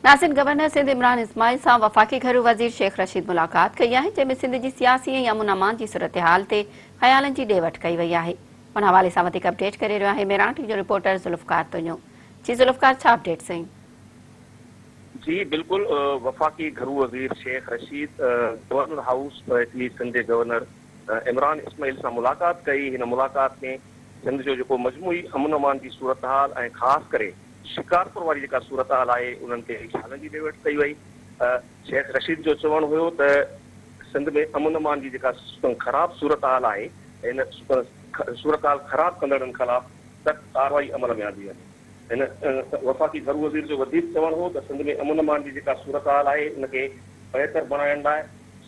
ناظرين گورنر سنڌ عمران اسماعيل سان وفاقي گهرو وزير شيخ رشيد ملاقات ڪئي آهي جنهن ۾ سنڌ جي سياسي ۽ امن امان جي صورتحال تي خيالن جي ڏي وٺ ڪئي وئي آهي ان حوالي سان وڌيڪ اپڊيٽ ڪري رهيو آهي ميران ٽي وي جو رپورٽر ذوالفقار تنيو جي ذوالفقار ڇا اپڊيٽس آهن. جي بلڪل وفاقي گهرو وزير شيخ رشيد گورنر هائوس اچي سنڌ جي گورنر عمران اسماعيل سان ملاقات ڪئي هن ملاقات ۾ سنڌ جو جيڪو مجموعي امن امان جي صورتحال ۽ خاص ڪري شڪارپور واري جيڪا صورتحال آهي انهن تي خيالن جي ڏي وٺ ڪئي وئي. شيخ رشيد جو چوڻ هيو ته سنڌ ۾ امن امان جي جيڪا خراب صورتحال آهي ان صورتحال خراب ڪندڙن خلاف سخت ڪارروائي عمل ۾ آندي وڃي. هن وفاقي گهرو وزير جو وڌيڪ چوڻ هو ته سنڌ ۾ امن امان جي جيڪا صورتحال آهي ان کي بهتر بڻائڻ لاء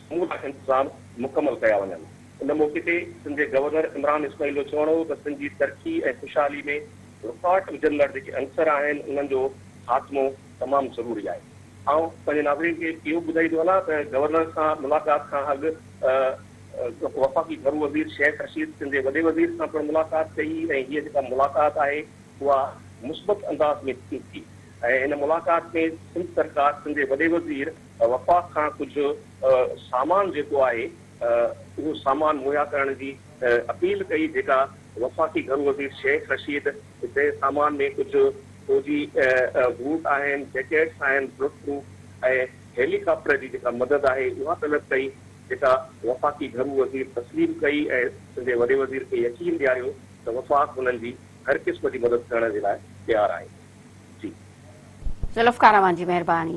سمورا انتظام مڪمل ڪيا وڃن. ان موقعي تي سنڌ جي گورنر عمران اسماعيل جو چوڻ هو ته سنڌ جي ترقي ۽ خوشحالي ۾ رڪاوٽ وجهندڙ جيڪي عنصر آهن انهن جو خاتمو تمام ضروري آهي. آئون پنهنجي ناظرين کي اهو ٻڌائيندو هلان ته گورنر سان ملاقات کان اڳ وفاقي گهرو وزير شيخ رشيد سنڌ جي وڏي وزير سان پڻ ملاقات ڪئي ۽ هيء جيڪا ملاقات آهي اها مثبت انداز ۾ ٿي ۽ ان ملاقات ۾ سنڌ سرڪار سنڌ جي وڏي وزير وفاق کان ڪجهه سامان جيڪو آهي اهو سامان مهيا ڪرڻ جي اپيل ڪئي جيڪا وفاقي گهرو وزير شيخ رشيد جنهن سامان ۾ ڪجهه فوجي بوٽ آهن، جيڪيٽس آهن، بلٽ پروف ۽ هيلي ڪاپٽر جي جيڪا مدد آهي اها طلب ڪئي جيڪا وفاقي گهرو وزير تسليم ڪئي ۽ سنڌ جي وڏي وزير کي يقين ڏياريو ته وفاق هنن جي هر قسم جي مدد ڪرڻ جي لاء تيار آهي. جي. ذوالفقار اوهان جي مهرباني.